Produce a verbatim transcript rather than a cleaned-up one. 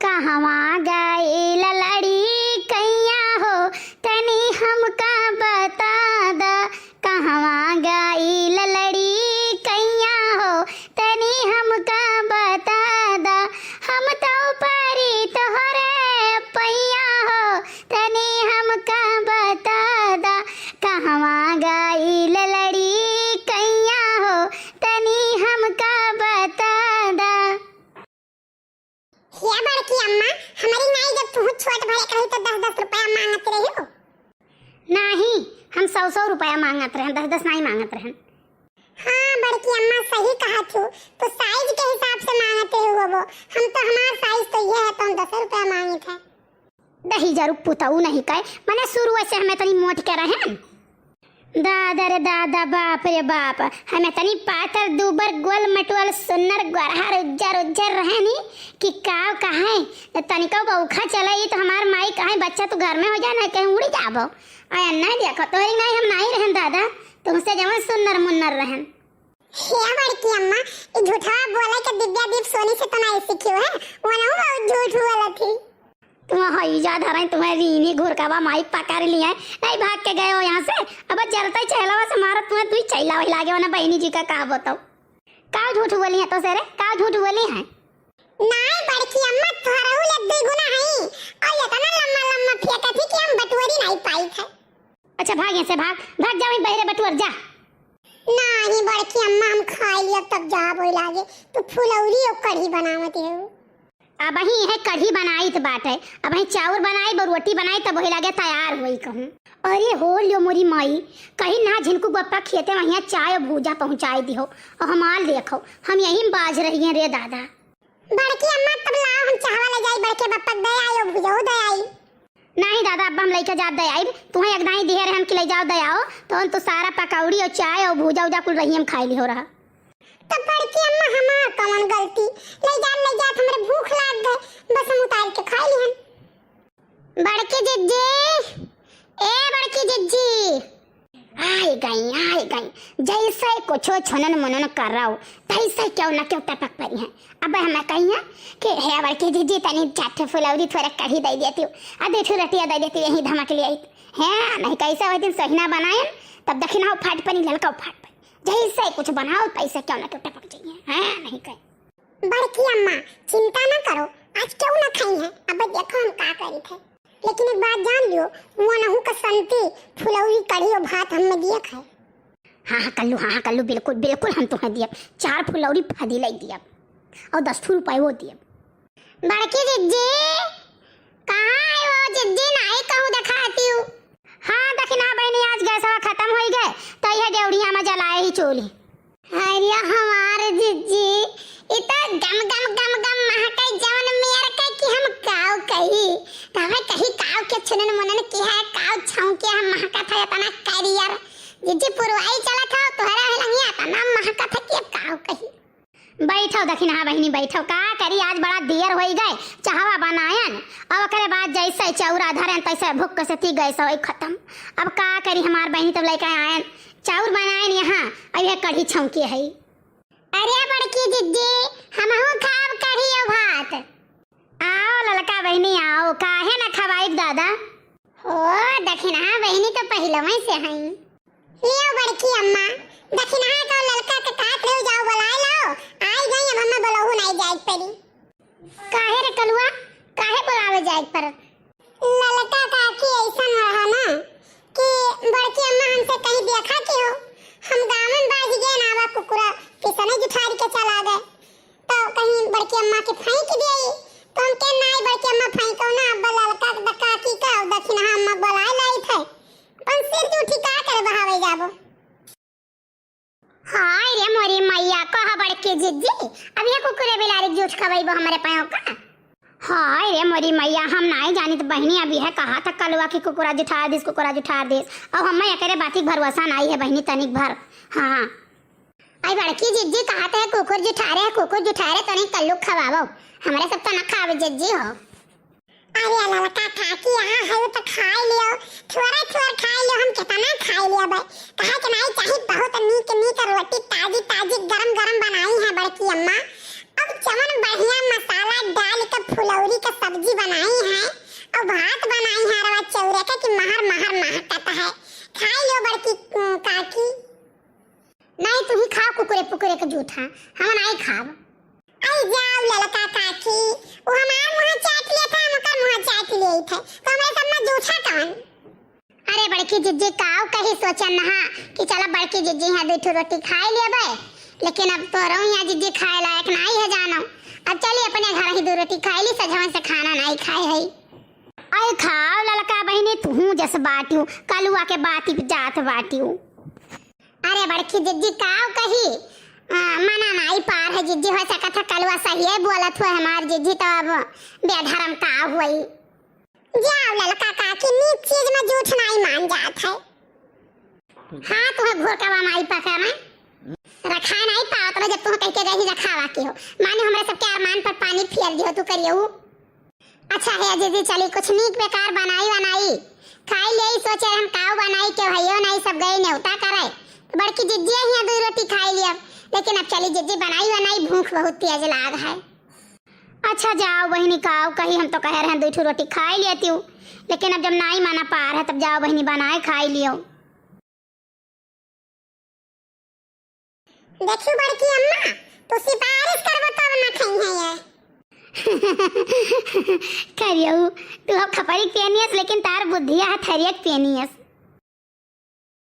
कहवा गइल लड़िकइया हो, तनी हमका बता दा। कहवा गइल लड़िकइया हो, तनी हमका बता दा। हम तउ परी तोहरे पइया हो, तनी हमका बता दा। कहवा गइल लड़िकइया हो, तनी हमका बता दा। हे बड़की अम्मा, हमरी नाई जब तुहू छोट भरे रही तो दस दस रुपया मांगत रही हो। नाही, हम सौ सौ रुपया मांगत रहन, दस दस नाही मांगत रहन। हाँ बड़की अम्मा, सही कहा थू, तो साइज के हिसाब से मांगत रही हो वो। हम तो, हमार साइज तो ये है, तो हम दस रुपया मांगित है। दही जरूर पुतऊ नहीं कहे, मने शुरू से हमें तनी मोट के रहन। दादा रे दादा, बाप रे बाप, हमें तनी पातर दूबर गोल मटोल सुन्नर गोरहर उज्जर उज्जर रहनी कि काव कहे, त तनिको बौखा चले ई तो हमार माई कहे, "बच्चा तू घर में हो जा, नहीं कहीं उड़ी जाबो।" आया नहीं देखो, तोहरी नहीं हम नहीं रहन दादा, तुमसे जवन सुन्नर मुन्नर रहन। हे बड़की अम्मा, ई झूठवा बोले के दिव्या दीप सोनी से तो नहीं सीखी है, वो ना बहुत झूठ बोलत ही। तुम हई जा धरई, तुम्हें रीनी घुरकावा माई पकड़ लिए, नहीं भाग के गए हो यहाँ से। अब जलता ही चहलावा से मारत तुम्हें, तू ही चैला वही लागे हो ना बहनी जी का, का बताओ। का झूठ बोली है तो से रे, का झूठ बोली है? नाई बड़की अम्मा, तोहरहू ले दुई गुना हई, और इतना लम्मा लम्मा फेंकत ही कि हम बटोरी नहीं पाई थे। अच्छा भाग यहाँ से, भाग, भाग जा, वहीं बहरे बटोर जा। नाई बड़की अम्मा, हम खाई लिया तब जा बोई लागे, तू फुलौरी और कढ़ी बनावत हो। अबहीं है कढ़ी बनाइत बाटे, अबहीं चाउर बनाइब, रोटी बनाइब, तब वही लागे तैयार होई कहूँ। अरे हो लियो मोरी माई, कहीं ना झिनकू बप्पा खेते वहिया चाय और भूजा पहुँचाई दिहो, और हमार देखो, हम यहीं बाज रही हैं रे दादा। बड़की अम्मा, तब लाओ हम चाहवा ले जाई, बड़के बप्पा के दे आई और भूजो दे आई। नाही दादा, अब हम लइके जाब दे आइब, तुहें एक दाई दिहे रहन कि ले जाओ दे आओ, तो हम तो सारा पकौड़ी और चाय और भूजा उजा कुल रही हम खाई ली हो रहा। तब बड़की अम्मा, हमार कौन गलती? ले जात, ले जात हमरे भूख लाग गए, बस हम उतार के खाई लिहन। बड़की जिज्जी, ए बड़की जिज्जी, आई गई, आई गई। जैसे कुछो छुनन मुनन करौ, तैसे क्यों न क्यों टपक पड़ी हैं। अब हम कही हैं कि हे बड़की जिज्जी, तनी चार ठे फुलौरी थोड़े कढ़ी दे देती हो, आ दो ठे रोटिया दे देती, यही धमक ले आई। हैं, नहीं कैसे वही दिन सोहिना बनायन, तब दखिना फाट पड़ी, ललका फाट पड़ी। जैसे कुछ बनाओ, तैसे क्यों ना क्यों टपक जाइए। हैं, नहीं कहे। बड़की अम्मा, चिंता ना करो, आज क्यों ना खाई है, अब देखो हम का करी थे। लेकिन एक बात जान लियो, वो नहु का संती फुलौरी कढ़ी और भात हम में दिया खाए। हाँ, हाँ, कल्लू, हाँ, हाँ, कल्लू, बिल्कुल, बिल्कुल हम तुम्हें दियब। चार फुलौरी फदी लाई दियब। और दस ठू रुपये वो दियब। बड़की जिज्जी, कहाँ है वो जिज्जी? नाई कहूँ दिखाती हूँ। हाँ, दखिना बहनी, आज गैसवा खत्म होई गए, तो यह डेवढ़िया में जलाए ही चूल्ही। अरे हमार जिज्जी, इ तो गम गम गम गम महके जवन मेर के कि हम काव कही। तवे कही काव के छुनन मुनन की है, काव छाऊ के हम महकत है इतना करियर। जिज्जी पुरवाई चलत हो, तोहरा है लंगिया इतना महकत है कि अब काव कही। बैठो दखिनहा बहिनी, बैठो। का करी, आज बड़ा देर होई गए, चाहवा बनायन, और ओकरे बाद जैसे चौरा धरन तैसे भुक्क से ती गैस होई खत्म। अब का करी हमार बहिनी, तब लेके आयन चाउर बनायन यहाँ, अब यह कढ़ी छौंकी है। अरे बड़की जिज्जी, हमहू खाब कढ़ी और भात। आओ ललका बहिनी आओ, काहे न खवाइब दादा? हो दखिनहा बहिनी तो पहिलवै से हई। लियो बड़की अम्मा, दखिनहा का ललका के काट ले जाओ, बुलाए लाओ। आई गई, अब हमें बोलहु नहीं जाए पड़ी। काहे रे कलुआ, काहे बोलावे जाए पर? ललका काकी ऐसन रहा ना कि बड़की अम्मा हमसे कहीं देखा कि हो, हम गाँव में बाज गए ना, आवा कुकुरा पिसने जुठारी के चला गए, तो कहीं बड़की अम्मा के फेंक दिए, तो हम के नाई बड़की अम्मा फेंको ना, अब ललका काकी का दखिनहा अम्मा बुलाए लाई थे, अपन सिर जूठी का करे बहावे जाबो। हाय रे मोरी मैया, कहा बड़की जिज्जी, अब ये कुकुरे बिलारी के जूठ खवैबो हमरे पाँव का? हाय रे मोरी मैया, हम नाई जानित बहिनी, अब यह कहा था कलुआ की कुकुरा जुठार दिस, कुकुरा जुठार दिस। अब हमें एकरे बाती के भरोसा नाई है बहिनी तनिक भर। हाँ। आई बड़की जिज्जी कहत है कुकुर जुठारे है, कुकुर जुठारे तो नहीं कल्लू खवावो। हमरे सब तो ना खावे जिज्जी हो। अरे ललका काकी, यहाँ है तो खाई लियो, थोड़ा थोड़ा खाई लियो, हम कितना खाई लियो बे। कहा कि नहीं चाही, बहुत नीक नीक रोटी ताजी ताजी गरम गरम बनाई है बड़की अम्मा। अब जवन बढ़िया मसाला डाल के फुलौरी क सब्जी बनाई है अउर भात बनाई है अरवा चौरे क कि महर महर महकत है। खाई लो बड़की, उम, काकी। नाहीं, तुहीं खाव कुकुरे पुकुरे क जूठा, हम नाहीं खाब। आई जाव ललका काकी, उ हमार मुँह चाट लेत है, हम ओकर मुँह चाट लेत है, तो हमरे सब में जूठा कौन? अरे बड़की जिज्जी, काव कही सोचन नहा कि चला बड़की जिज्जी हियाँ दुइ ठो रोटी खाइ लेबे, लेकिन अब तोरो हियाँ जिज्जी खाए लायक नाहीं है जानो। अब चली अपने घर ही दुइ रोटी खाइ ली, सझवन से खाना नाहीं खाए है। अरे खाव ललका बहिनी, तुहूँ जस बाटिउ, कलुआ के बाती पे जात बाटिउ। अरे बड़की जिज्जी काव कही, आ, मना नाहीं पार है जिज्जी, हो सकत है कलुआ सहिए बोलत हुए हमार जिज्जी, तो अब बेधरम का हुई। जाव ललका काकी, नीक चीज में जूठ नाहीं मान जात है। हाँ, तुहे घोरकवा माई पका में रखा नाहीं पावत रहे, जब तुहे कह के गई रखावा की हो। माने हमरे सबके अरमान पर पानी फेर दियो तू करियो। अच्छा है जिज्जी, चली कुछ नीक बेकार बनाई वनाई खाई लेई, सोचे हम काव बनाई के भइयो नाहीं सब गए नेवता करे, तो बड़की जिज्जी हियाँ दुइ रोटी खाई लियब, लेकिन अब चली जिज्जी बनाई वनाई, भूख बहुत तेज लाग है। अच्छा जाव बहिनी, काव कही, हम तो कहे रहे दुइ ठो रोटी खाइ लेतिउ, लेकिन अब जब नाहीं माना पार है, तब जाव बहिनी बनाए खाइ लियो। देखियो बड़की अम्मा, तू सिफारिश करबो तब ना खइहैं ये। करियऊ, तू अब खपरी पेनियस, लेकिन तार बुद्धिया है थरियक पेनियस।